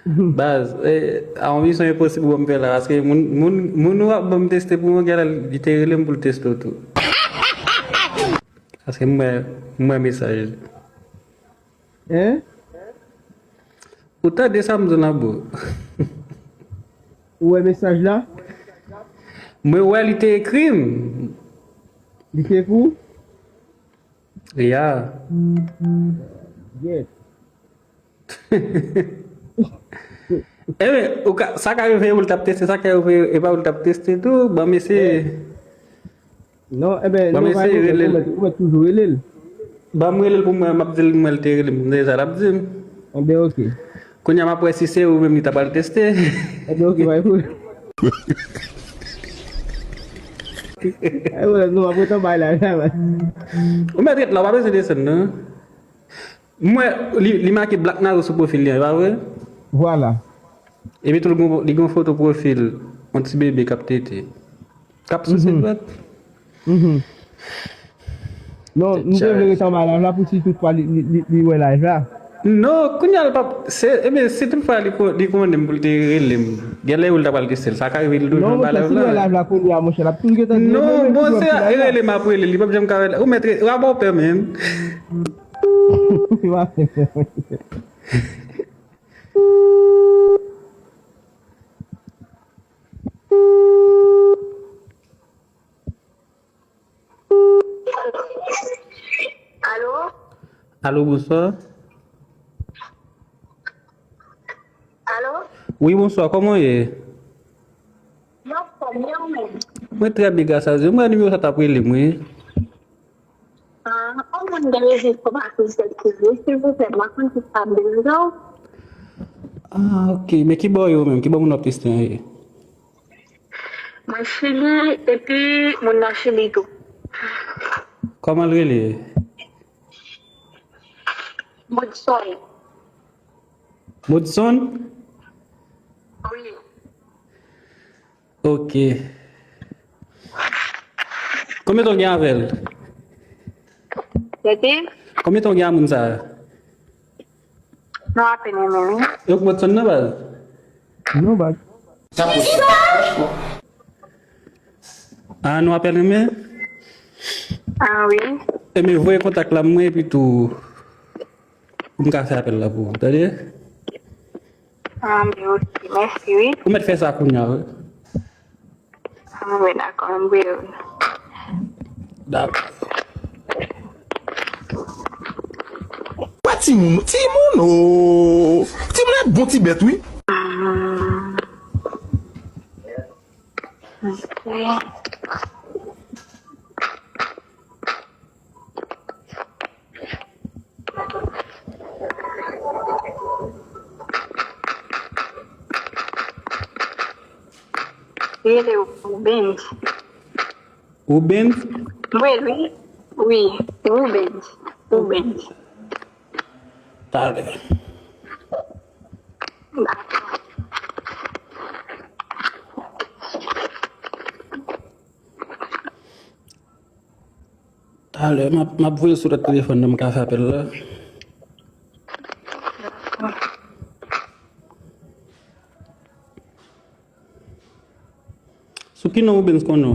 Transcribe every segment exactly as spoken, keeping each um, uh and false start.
Baz, eh, a yon misyon enposib pou m fè la, paske moun, moun, moun ou ap ban m teste pou mwen, genlè li te rele m pou l teste w tou. Paske m wè, m wè mesaj. Hein? Ou tande sa m di w la, bro? Ou wè mesaj la? Mwen wè li te ekri m. Li te ekri w? Ya. Yes. Enben, ou ka, sa ka rive ou l t ap teste, sa ka rive e pa ou l t ap teste tou, ban m eseye. Non, enben, non, pa rele, ou mèt, ou mèt toujou rele l. Ban m rele l pou mwen, m ap di l mwen l te rele m, m tande sa l ap di m. Enben, ok. Kounye a m ap wè si se ou menm li ta pral teste. Enben, ok, pa gen pwoblèm. Ay, wè, nou ap ret anba la, la, la. Ou mèt ret la, ou pa bezwen desann, non. M wè li, li make Black Nazo sou pwofil li an, e pa vre? Vwala. Epi tou, li gon, li gon foto pwofil, yon ti bebe k ap tete. K ap souse dwèt. Mhm. Non, m te vle rete anba live la pou si toutfwa li, li, li, li wè live la. Non, kounye a l p ap, se, ebyen, si toutfwa li ko-, li konnen m pou l te rele m, genlè ou l ta pral teste l, sa ka rive li toujou anba live la. Non, monchè, si l wè live la kounye a, monchè, l ap toujou gentan di, non, bon, se rele m ap rele, li p ap janm ka wè, ou mèt, w a bò pè, menm. Alo? Alo, bonswa. Alo? Wi, bonswa, kòman w ye? Mwen anfòm, e ou menm? Mwen trè byen, gras a Dye. Mwen nimewo sa t ap rele m, wi. Ah, yon moun gen rezistans ak sèt kilo, silvouplè, m ap konn ki sa m bezwen. Ah, ok. Men ki bò w ye ou menm? Ki bò moun w ap teste an ye? Mwen Chili, epi moun nan Chili tou. Kòman l rele? Modson. Modson? Wi. Ok. Konbyen tan w gen avè l? Gade. Konbyen tan w gen a moun sa a? Non, apèn renmen, wi. E ou k Modson nan, baz? Non, baz. Ah, nou apèn renmen? Ah, wi. Ebyen, voye kontak la mwen, epi tou, pou m ka fè apèl la pou ou, tande? Ah, men ok, mèsi, wi. Ou mèt fè sa kounye a, wi. Ah, wi, dakò, m voye l. Dakò. Wè timoun, timoun, o. Timoun ap bon ti bèt, wi. Ah. Ok. Rele Rubens. Rubens? Wi, wi. Wi, Rubens. Rubens. Talè. Dakò. Talè, m ap, m ap voye l sou lòt telefòn nan, m ka fè apèl la. Sou ki non Rubens konnen w?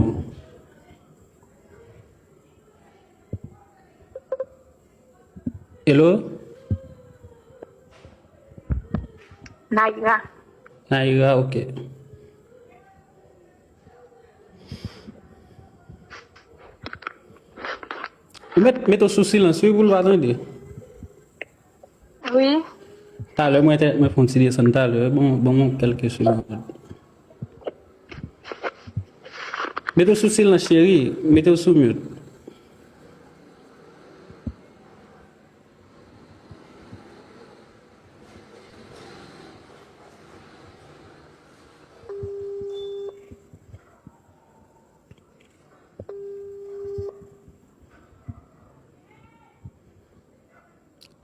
Hello? Naira. Naira, ok. Ou met, mete w sou silans, wi, pou l pa tande. Wi. Talè, mwen te, mwen fè yon ti desann talè. Bon, bon, mwen kèlke segonn. Mete w sou silans, cheri. Mete w sou mute.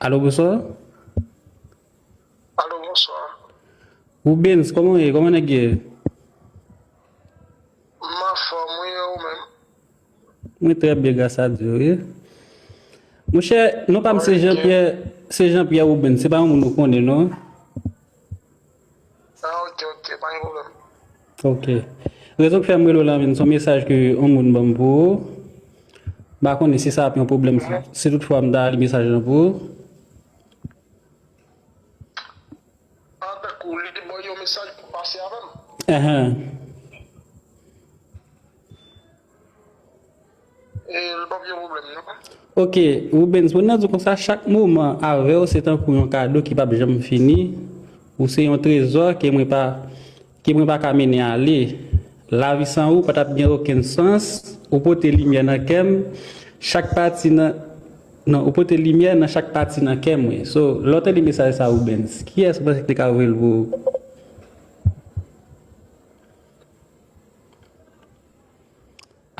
Alo, bonswa. Alo, bonswa. Rubens, kòman w ye? Kòman nèg ye? M anfòm, wi, e ou menm? Mwen trè byen, gras a Dye, wi. Monchè, non pa m se Jean Pierre, se Jean Pierre Rubens, se pa yon moun ou konnen, non? Ah, ok, ok, pa gen pwoblèm. Ok. Rezon k fè m rele w la, menm, se yon mesaj ke yon moun ban m pou ou. M pa konnen si sa ap yon pwoblèm, si, si toutfwa m ta li mesaj lan pou ou. Ah, tankou li te ba w yon mesaj pou pase avè m. Ahan. E, l p ap yon pwoblèm, non. Ok, Rubens, mwen nan di w konsa, chak moman avè w se tankou yon kado ki p ap janm fini. Ou se yon trezò ke mwen pa, ke mwen pa ka mennen ale. Lavi san ou pa t ap gen okenn sans. Ou pote limyè nan kè m. Chak pati nan, non, ou pote limyè nan chak pati nan kè mwen. So, lè w tande mesaj sa, Rubens, kiyès ou panse ki te ka voye l pou ou?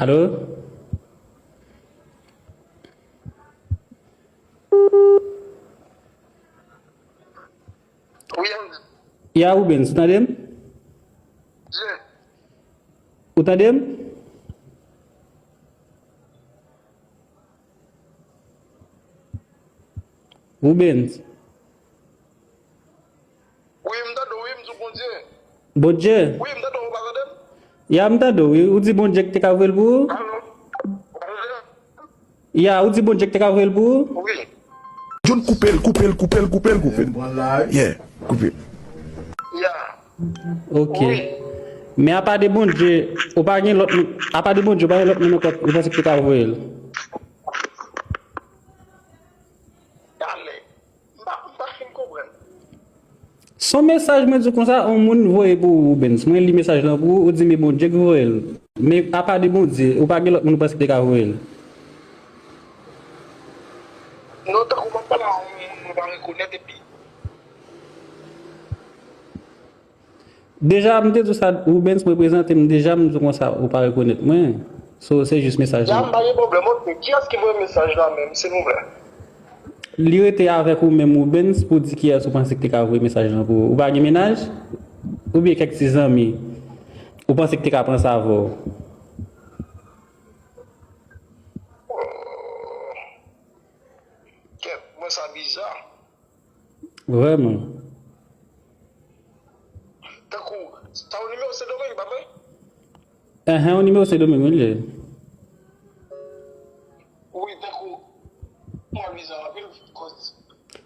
Alo? Wi, Andy. Ya, Rubens, ou tande m? Byen. Ou tande m? Rubens. Wi, m tande w, wi, m di w Bondye. Bondye? Wi, m tande w, ou pa tande m? Ya, m tande w, wi. Ou di Bondye ki te ka voye l pou ou? Alo? Ou pa tande m? Ya, ou di Bondye ki te ka voye l pou ou? Wi. John, koupe l, koupe l, koupe l, koupe l, koupe l. Yeah, koupe l. Ya. Ok. Wi. Men apa de Bondye, ou pa gen lòt moun, apa de Bondye, ou pa gen lòt moun ankò, ou panse ki te ka voye l? Talè. M pa, m pa fin konprann. Se yon mesaj mwen di w konsa, yon moun voye pou ou, Rubens. Mwen li mesaj lan pou ou, ou di men Bondye ki voye l. Men apa de Bondye, ou pa gen lòt moun ou panse ki te ka voye l? Non, tankou m ap pale a yon moun mwen pa rekonèt epi. Deja, m te di w sa, Rubens, mwen prezante m deja, m di w konsa, ou pa rekonèt mwen. So, se jis mesaj lan. Ya, m pa gen pwoblèm, ok. Kiyès ki voye mesaj la menm, silvouplè? Li rete avèk ou menm, Rubens, pou di kiyès ou panse ki te ka voye mesaj lan pou ou. Ou pa gen mennaj? Oubyen kèk ti zanmi ou panse ki te ka pran sa avè w? Kèt, mwen sa biza. Vrèman. Tankou, sa yon nimewo Sendomeng, pa vre? Enhen, yon nimewo Sendomeng, wi, li ye. Wi, tankou, mwen bizarre anpil, cause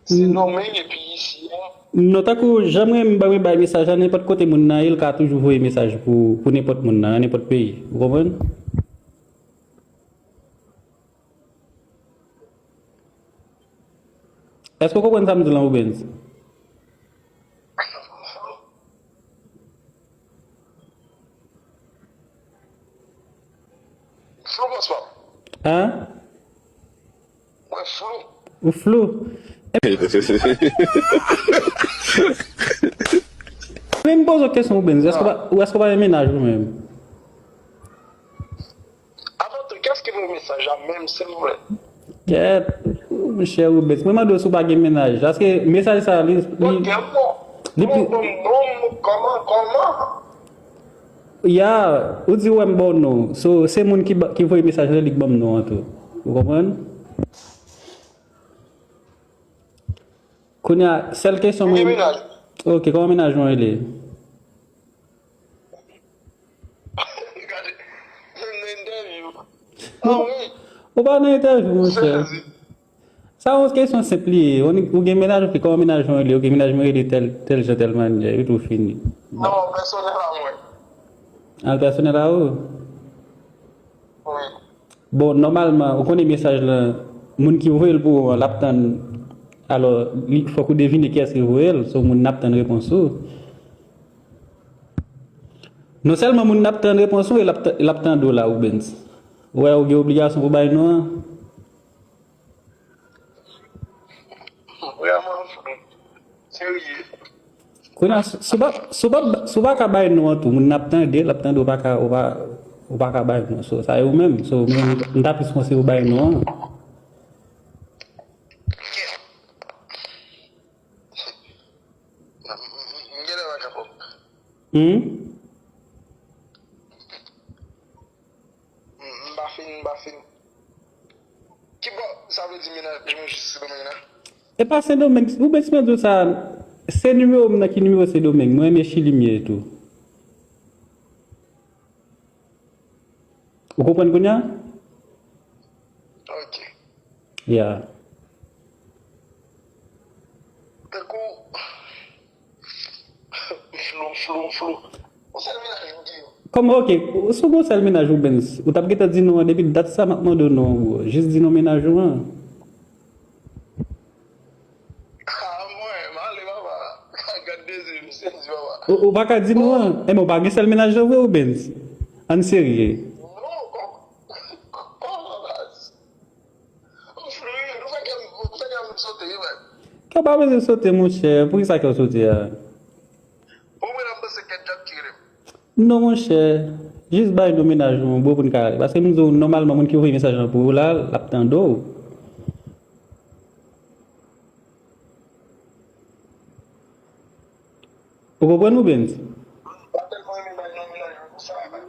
se non men epi isi a. Non, tankou, jan mwen, mwen bay mesaj la, nenpòt kote moun nan ye, l ka toujou voye mesaj pou, pou nenpòt moun nan, nan nenpòt peyi. Ou konprann? Èske w konprann sa m di w lan, Rubens? Flou, bòs pa m. An? Mwen flou. Ou flou? Men m poze w kesyon, Rubens. Èske w pa, ou èske w pa gen mennaj ou menm? Avan tou, kiyès ki voye mesaj la menm, silvouplè? Kèt, monchè Rubens, mwen mande w si w pa gen mennaj. Paske mesaj sa, li, li, li pi... Bon, bon, bon, kòman, kòman? Ya, ou di w wè m ba w non. So, se moun ki ba, ki voye mesaj la, li k ban m non an tou. Ou konprann? Kounye a, sèl kesyon mwen... M gen mennaj. Ok, kòman mennaj ou an rele? Gade, menm nan entèvyou. Ah wi. Ou pa nan entèvyou, monchè. Sa yon kesyon senp li ye. Ou gen mennaj, ok, kòman mennaj ou an rele? Ok, mennaj mwen rele tèl, tèl jan, tèl manyè, epi tou fini. Non, pèsonèl a mwen. Al pèsonèl a ou? Wi. Bon, nòmalman, ou konnen mesaj lan, moun ki voye l pou ou an, l ap tann. Alò, li, fòk ou devine kiyès ki voye l, so moun nan ap tann repons ou. Non sèlman moun nan ap tann repons ou, e l ap, l ap tande w la, Rubens. Ou wè, ou gen obligasyon pou bay non an. Vrèman, serye. Kounye a, si, si w pa, si w pa, si w pa ka bay non an tou, moun nan ap tande, l ap tande, ou pa ka, ou pa, ou pa ka bay non. So, sa e ou menm. So, mwen, m ta plis panse ou bay non an. M, m, m genlè pa kapab. Hmm? M, m pa fin, m pa fin. Ki bò, sa vle di mennaj mwen jis Sendomeng la? E pa Sendomeng, ou bezwen di w sa, Se nimewo m nan, ki nimewo Sendomeng? Mwen renmen Chili m ye tou. Ou konprann kounye a? Ok. Ya. Tankou, m flou, m flou, m flou. Yon sèl mennaj ou gen? Kòman, ok, si w gen yon sèl mennaj ou, Benz, ou t ap gentan di non an depi dat sa m ap mande w non an, bro. Jis di non mennaj ou an. Ah, mwen, m ale, papa. Gad de zye, m sezi, papa. Ou, ou pa ka di non an. Enben, ou pa gen sèl mennaj lan vre, ou, Benz? Ann serye. Non, kòman, kòman, baz? M flou, wi, ou fè kè m, ou fè kè m sote, wi, baz. Kè w pa bezwen sote, monchè. Poukisa kè w sote a? Bon, mwen, m panse kè djab tire m. Non, monchè. Jis bay non mennaj ou an, bro, pou n ka ale. Paske m di w, nòmalman, moun ki voye mesaj lan pou ou la, l ap tande w. Ou konprann, Rubens?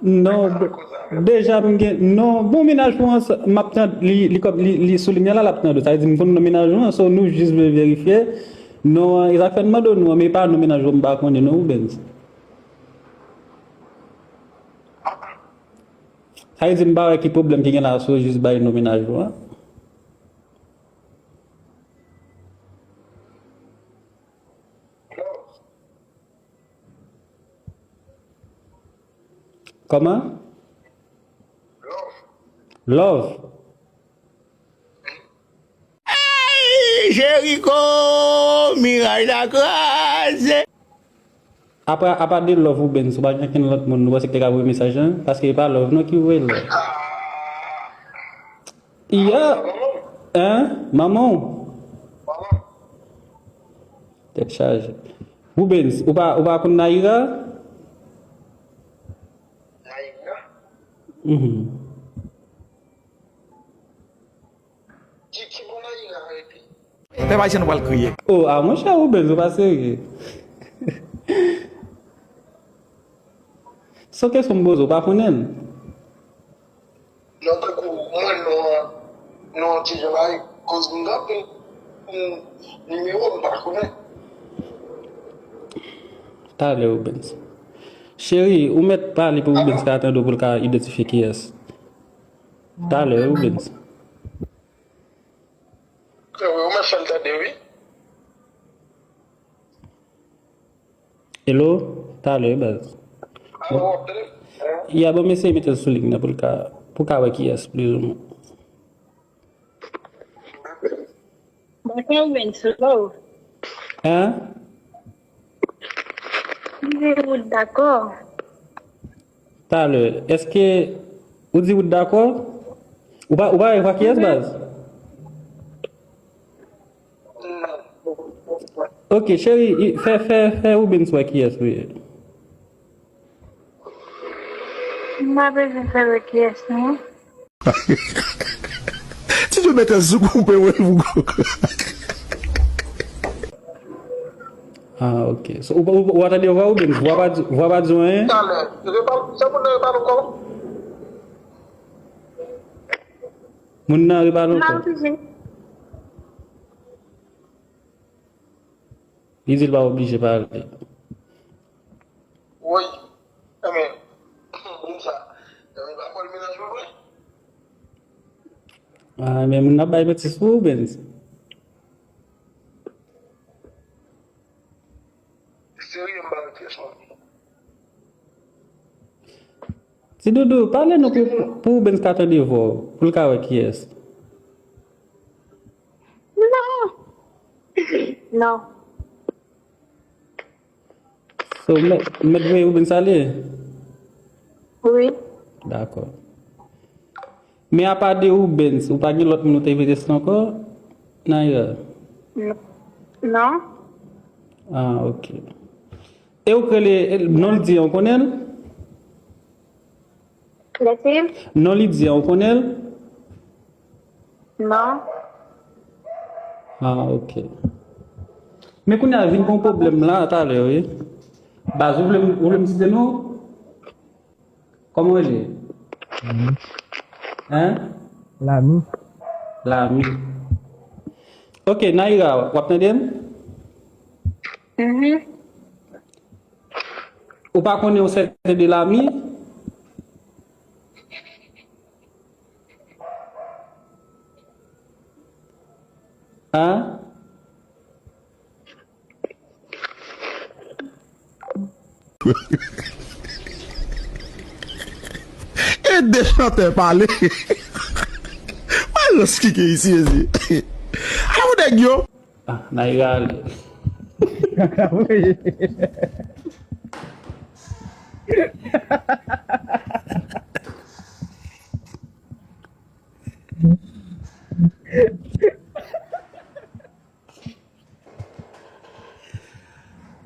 Non, de- deja m gen, non, bon, mennaj pou an, m ap tande, li, li, kòm li, li sou limyè la, l ap tande. Sa vle di, m konn non mennaj ou an, so nou jis vle verifye. Non, e sa k fè n mande w non, men pa non mennaj ou, m pa konnen non, Rubens. Sa vle di, m pa wè ki pwoblèm ki gen la, si w jis bay non mennaj ou an. Kòman? Love. Ay, Jeriko, miray la kraze. Apa, apa de love ou, Benz, ou pa gen ankenn lòt moun, nou panse ki te ka voye mesaj lan? Paske e pa love non ki voye love. Iya. Hein? Manman w? Tèt chaje. Rubens, ou pa, ou pa konn Naira? Naira? Mhm. Ki, ki bò Naira epi? Pèp ayisyen nou pral kriye. Oh, ah, monchè, Rubens, ou pa serye. Se yon kesyon m poze w, ou pa konnen l? Non, tankou mwen, non, non, ti jan bagay, koz m kanpe, m, nimewo m pa konnen. Talè, Rubens. Cheri, ou mèt pale pou Rubens ka tande w, pou l ka idantifye kiyès. Talè, Rubens. Ou mèt fè l tande, wi. Hello? Talè, baz. Alo, w ap tande? Ya, bon, m eseye mete l sou liy nan pou l ka, pou w ka wè kiyès, plizoumwen. Dakò, Rubens, hello. Hein? M di ou dakò. Talè, èske ou di ou t dakò? Ou pa, ou pa wè kiyès, baz? Ok, cheri, i- fè, fè, fè Rubens wè kiyès ou ye. M pa bezwen fè wè kiyès, non. Ti Djo mèt sou koupe wè pou kòk. Ah, ok. So, ou, ou, ou pa tande vwa Rubens? Vwa pa di, vwa pa di anyen? Talè. Repale, se moun nan repale ankò? Moun nan repale ankò? Li di l pa oblije pale. Woy. Enben, moun sa, enben, pa pran mennaj mwen vre. Ah, men moun nan bay manti sou ou, Benz. Serye, m pa wè kiyès mwen. Ti Doudou, pale non pou, pou Rubens ka tande vwa w, pou l ka wè kiyès. Non. Non. So, mèt, mèt voye Rubens ale? Wi. Dakò. Men apa de Rubens, ou pa gen lòt moun ou te vle teste ankò? Naira? N- Non. Ah, ok. E ou k rele, e, non l di an, ou konnen l? Lèsiv? Non li di an, ou konnen l? Non. Ah, ok. Men kounye a vin gon pwoblèm la talè, wi. Baz, ou vle m, ou vle m site non? Kòman w rele? Lami. Hein? Lami. Lami. Ok, Naira, w ap tande m? Mhm. Ou pa konnen yon sèten de Lami? Hein? E de chantè pale. Mwen reskike isi, ezi. Ala pou nèg yo. Ah, Naira ale.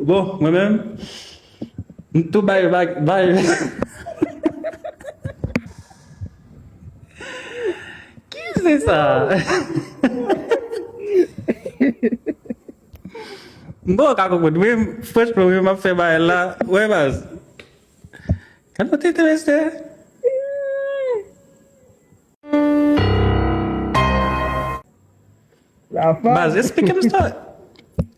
Bon, mwen menm, m tou bay, bay, bay. Ki se sa? M poko ka konprann. Mwen, franchman, mwen, m ap fè bagay la. Wè, baz. Gade yon tete, mesye. Baz, esplike m story.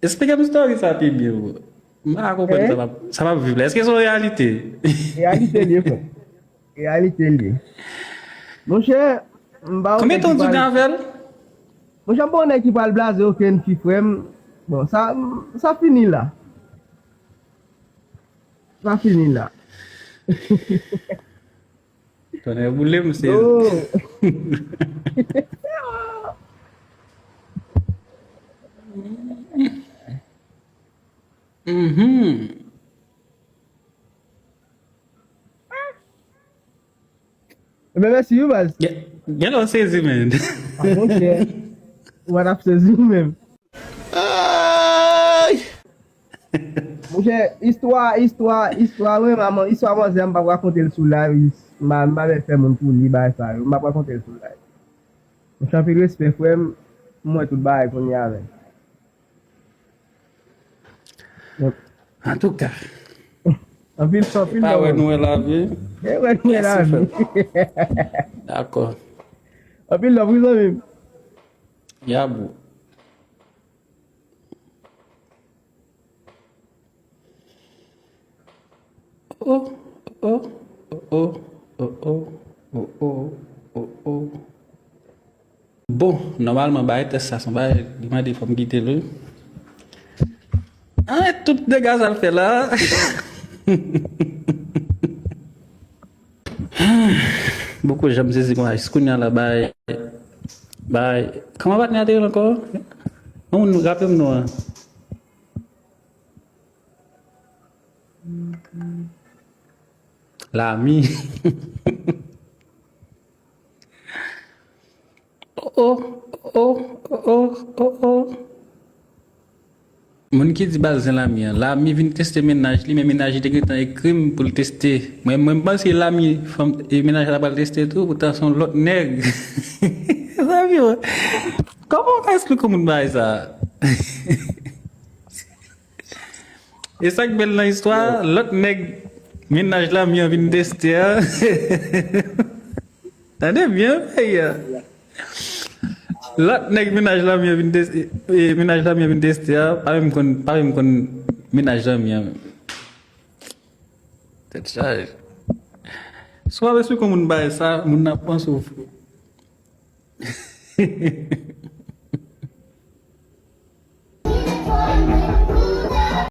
Esplike m story sa pi byen, bro. M pa konprann sa m ap, sa m ap viv la. Èske se yon reyalite? Reyalite li ye, frè. Reyalite li ye. Monchè, m pa Konbyen tan w di w gen avè l? Monchè, m pa yon nèg ki pral blaze okenn fi, frè m. Bon, sa, sa fini la. Sa fini la. Tonnè boule m, se. Oh. Mhm. Ebyen, mèsi, wi, baz. Gen, gen lè w sezi, men. Ah, monchè. Ou pa t ap sezi ou menm. Ay! Monchè, istwa, istwa, istwa, wi, manman, istwa manzè, m p ap rakonte l sou live. M pa, m pa vle fè moun pou li, bagay sa yo. M p ap rakonte l sou live. Monchè, anpil respè, frè m. M wè tout bagay kounye a, men. Antouka. Anpil, anpil. Pa wè nou wè lavi. E wè nou wè lavi. Dakò. Anpil love, wi, zanmi m. Yabou. Oh, oh, oh, oh, oh, oh, oh, oh, oh, oh, oh. Bon, nòmalman, bagay tès sa, se yon bagay li mande fò m kite l, wi. Ah, tout dega sa l fè la. Poko janm sezi konsa, jis kounye a la, bay, bay, kòman patnè a te rele ankò? Yon moun raple m non an. Lami. Oh, oh, oh, oh, oh, oh. Moun ki di baz zen Lami an. Lami vin teste mennaj li, men mennaj li te gentan ekri m pou l teste. Mwen, mwen m panse Lami, fanm, e mennaj la pral teste tou, poutan se yon lòt nèg. Zanmi, kòman w ka esplike moun bagay sa? E sa k bèl nan istwa a, lòt nèg mennaj Lami an vin teste a. Tande byen, peyi a. Lòt nèg mennaj Lami an vin teste, e, mennaj Lami an vin teste a, pa menm konn, pa menm konn mennaj Lami an menm. Tèt chaje. Si w ap esplike yon moun bagay sa, moun nan ap panse w fou.